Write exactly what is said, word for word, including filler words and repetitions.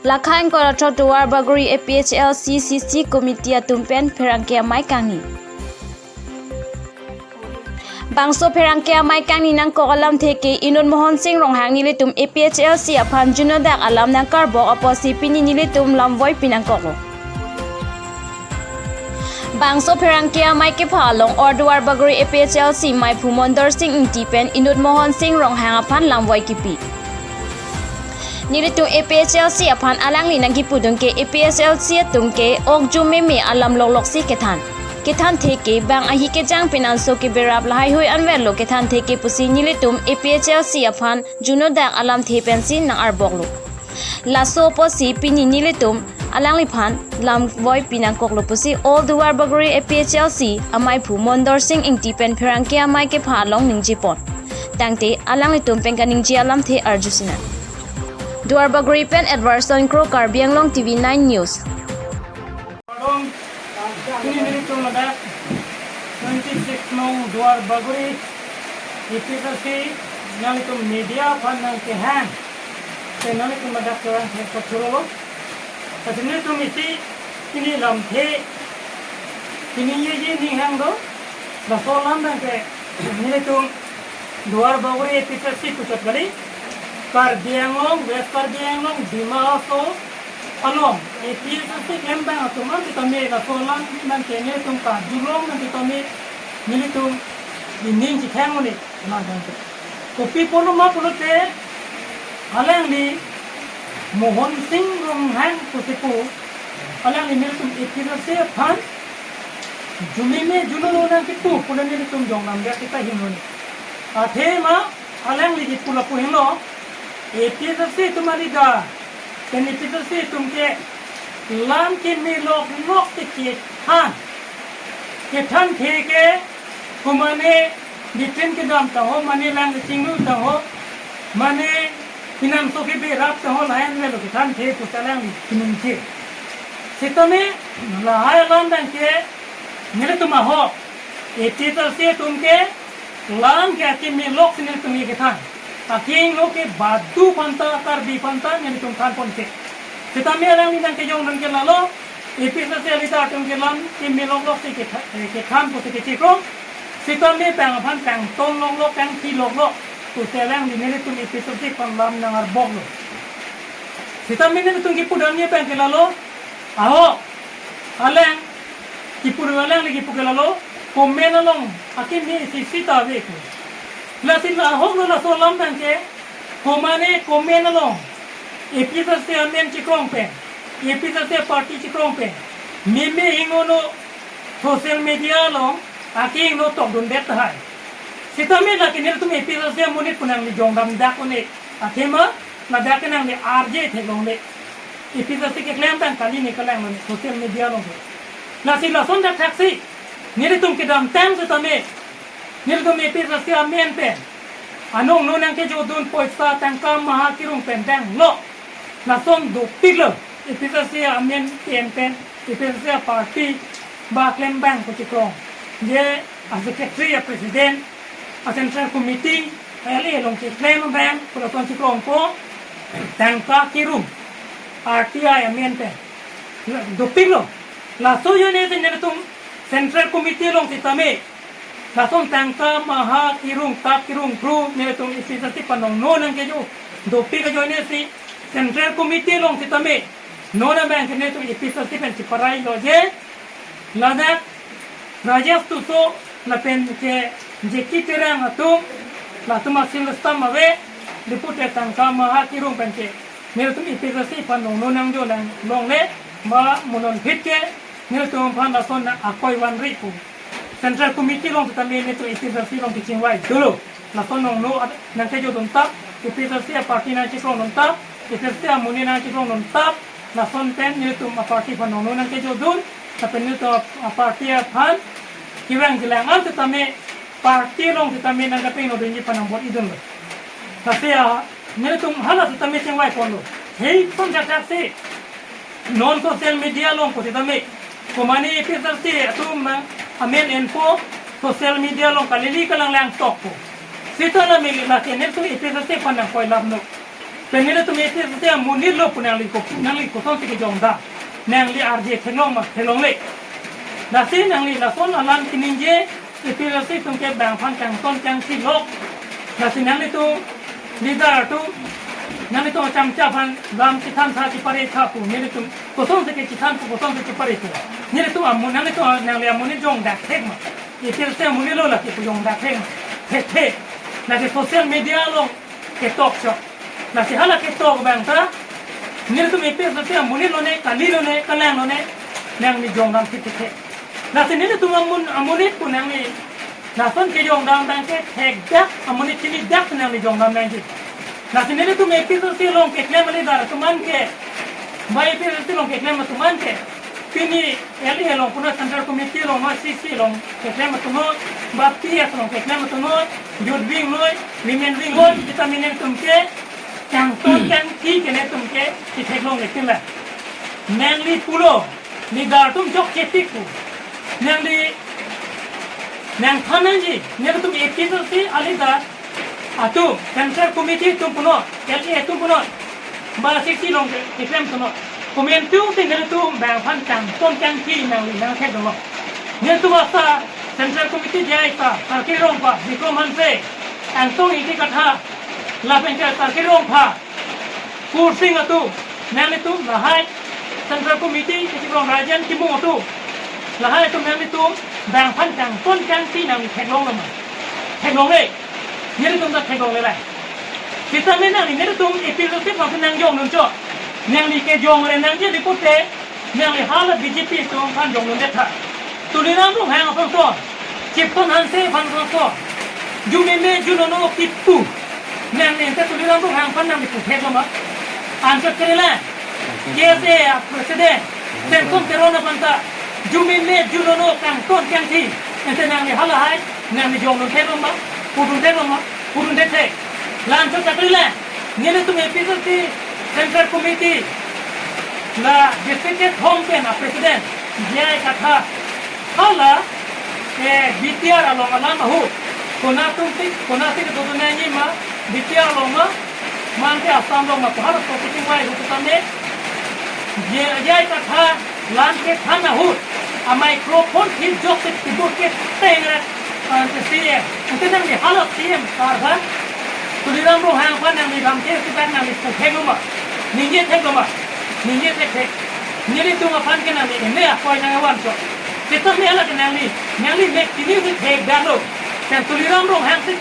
Lakha ingkoi ra throk Duarbagori A P H L C C C Committee atum pen pherangke amei kangni. Bangso pherangke amei kangni nangkok alamthe ke inut Mohon Sing Ronghang nelitum A P H L C aphan juno dak alam nangkarbok apotsi pini nelitum lamvoi pinangkoklo. Bangso pherangke amei kepha along or Duarbagori A P H L C meiphu Mondor Sing Ingti pen inut Mohon Sing Ronghang aphan lamvoi kipi. Nelitum A P H L C aphan alangli nangkipudun ke A P H L C atum ke ok jumeme alam lokloksi kethan. Kethanthe ke bang ahi kejang pen anso keberap lahai hui anverlo kethanthe ke pusi nelitum A P H L C aphan juno dak alamthe pensi nangarboklo. Laso apotsi pini nelitum alangliphan lamvoi pinangkoklo pusi All Duarbagori A P H L C ameiphu Mondor Sing Ingti pen pherangke amei kepha along ningjepon. Tangte alanglitum pen kaningje alamthe arjusinang. Duarbagori pen Edwardson Kro, Karbi Anglong T V nine News. Pardon, pini nelitum ladak twenty six nong Duarbagori A P H L C nangtum media aphan nangkehang. Te nangtum ladak kerang ke kachurolo. Kasi nelitum isi pini lamthe, pini ye ye ninghang do. Laso alam nangke nelitum Duarbagori A P H L C puchot kali. Karbi Anglong, West Karbi Anglong, Dima Hasao along A P H L C klembang atum an sitame laso alam nangke nelitum kajulong nang sitame nelitum ining chikhang unik. Kopi pulo ma pulote alangli Mohon Sing Ronghang pusi pu alangli nelitum A P H L C aphan jumeme juno lo nangkipu pulo nelitum jongdam dia kita himoni. Athema alangli kipu lapu henlo, A P H L C atum alida, pen A P H L C atum ke lam keme loklok te kethan. Kethanthe ke, komane ditrin kedam ta ho, mane lang chinglu ta ho, mane pinangso keberap ta ho, lahai anverlo kethanthe pusi alangli kiningje. Sitame lahai alam nangke nelitum ahok A P H L C atum ke lam ke akeme loksi nelitum ye kethan. Akeng lo ke badu aphanta, Karbi aphanta nelitum thanpon ke. Sitame alangli nangkejongdun ke lalo, A P H L C alida atum ke lam keme lokloksi ketha-, eh, kethan pusi kechikrong. Sitame pang aphan pangton loklok, pangthi loklok pusi alangli nelitum A P H L C aphan lam nangarboklo. Sitame nelitum kipudamji pang ke lalo, ahok, alang, kipu alangli kipu ke lalo, comment along akeme isi sita ave ke. Lasi la ahok lo laso alam nangke, komane comment along A P H L C amen chikrong pen, A P H L C party chikrong pen, meme ingno social media along akeng lo tokdundet tahai. Sitame lake nelitum A P H L C amonit pu nangli jongdam dak un-e. Athema ladak ke nangli arje theklongle. A P H L C keklem tang kali ne kalang mane social media along. Lasi lason dak thaksi nelitum kedamtang sitame nelitum A P H L C amen pen anong no nangkejodun poisa tangka maha kirung pen danglo. Lason dopiklo A P H L C amen pen pen A P H L C aparty ba klembang ko chikrong. Je a-secretary, a-president, a-central committee, L A along keklembang ko lason chikrongpo tangka kirung R T I amen pen. Dopiklo. Laso ajoine si nelitum central committee along sitame lason tangka maha kirung, tap kirung, kru nelitum A P H L C aphan nong no nangkejo dopik ajoine si central committee along sitame non abang ke nelitum A P H L C pen chiparailo je ladak Rajesh Tisso lapen ke J K Terang atum, latum asil stam ave, depute tangka maha kirung pen ke nelitum A P H L C aphan nong no nangjo nang longle, ba mo non phit ke nelitum aphan lason akoi vanri pu. Central committee along sitame nelitum A P H L C along kechingvai dolo. Lason nong no at-, nangkejodun tap, A P H L C aparty nangchikrongdun tap, A P H L C amonit nangchikrongdun tap, lason pen nelitum aparty aphan nong no nangkejodun, lapen nelitum aparty aphan kevang kelang an sitame, party along sitame nangkepinodunji aphan nangbor-idunlo. Lasi a, nelitum hala sitame chingvaiponlo. Hei pon jak jaksi non social media along ko sitame, komane A P H L C atum ma amen enpo social media along kalili kalang langtokpo. Sita la mili lake nelitum A P H L C aphan nangkoi lamno. Pen nelitum A P H L C amonit lo pu nangli ko, nangli kosonsi kejongdam? Nangli arje theklong ma, theklongle. Lasi nangli lason alam keningje, A P H L C atum ke bang aphan kangton kangthi lok. Lasi nanglitum leader atum, nanglitum achamcha aphan lam chethan tha, chepare tha pu, nelitum kosonsi kechethan pu, kosonsi chepare pu? Nelitum amonit, nanglitum, nangli amonit jongdak thek ma? A P H L C amonit lo lake pu jongdak thek ma? Thekthe. Lake social media along ketok chok. Lasi hala ketok abang ta, nelitum A P H L C amonit lone, kali lone, kalang lone, nangli jongdam thekthekthe. Lasi nelitum amun, amonit pu nangli lason kejongdam abang ke thekdak, amonit chinidak nangli jongdam nangji. Lasi nelitum A P H L C along keklem a-leader atum an ke, ba A P H L C along keklem atum an ke, pini L A along, puna Central Committee along, ma C C along keklem atum noi, ba P S along keklem atum noi, Youth Wing noi, Women Wing noi, vitamin atum ke kangton kangthi ke netum ke chetheklongle tila. Nangli pulo, leader atum jok chetik pu. Nangli, nang than nangji, netum A P H L C a-leader atum, Central Committee atum punon, L A atum punon, ba C C along ke, keklem atum punon. Komantu si netum bang aphan kangton kangthi nangli nangthek dolo. Netum asa Central Committee J I ta, Sarkir Rongpha, Bikram Hanse, Angtong Ingti Kathar, lapen ke Sarkir Rongpha, Kursing atum, nanglitum lahai Central Committee kachiklo Rajen Timung atum, lahai atum nanglitum bang aphan kangton kangthi nangli theklonglo ma? Theklongle. Nelitum ta theklongle lai. Sitame nangli, nelitum A P H L C aphan nangjong nuncho. Nangli kejongre nangji di pute, nangli hala B J P atum aphan jong nundet tha. Tuliram Ronghang aphan so, Chipton Hanse aphan so, jumeme junono kipu. Nangli ente Tuliram Ronghang aphan nangli puthek lo ma? Answer kere la. K S A a-president, Samson Teron aphan ta, jumeme junono kangton kangthi. Ente nangli halahai, nangli jong nunthek lo ma? Pudunthek lo ma? Pudunthekthe. La-anchot chakri la. Nelitum A P H L C Central Committee, la district kethom pen a-president, J I Kathar, hala, eh, B T R along alam ahut, kona atum tik, kona tik dodun nangji ma, B T R along ma, mante Assam along ma, pu hala topic ingvai ahut tame, J I, J I Kathar, lam kethan ahut, a-microphone thip joksi tibur keteng ra, ah, C M. Ante nangli hala C M kar aphan, Tuliram Ronghang aphan nangli lam ke si bak nangli puthek lo ma? Ningje thek lo ma? Ningje thekthe. Nelitum aphan ke nangli ene akoi nangvancho. Sitame hala ke nangli, nangli mek kini si thekdamlo. Pen Tuliram Ronghang si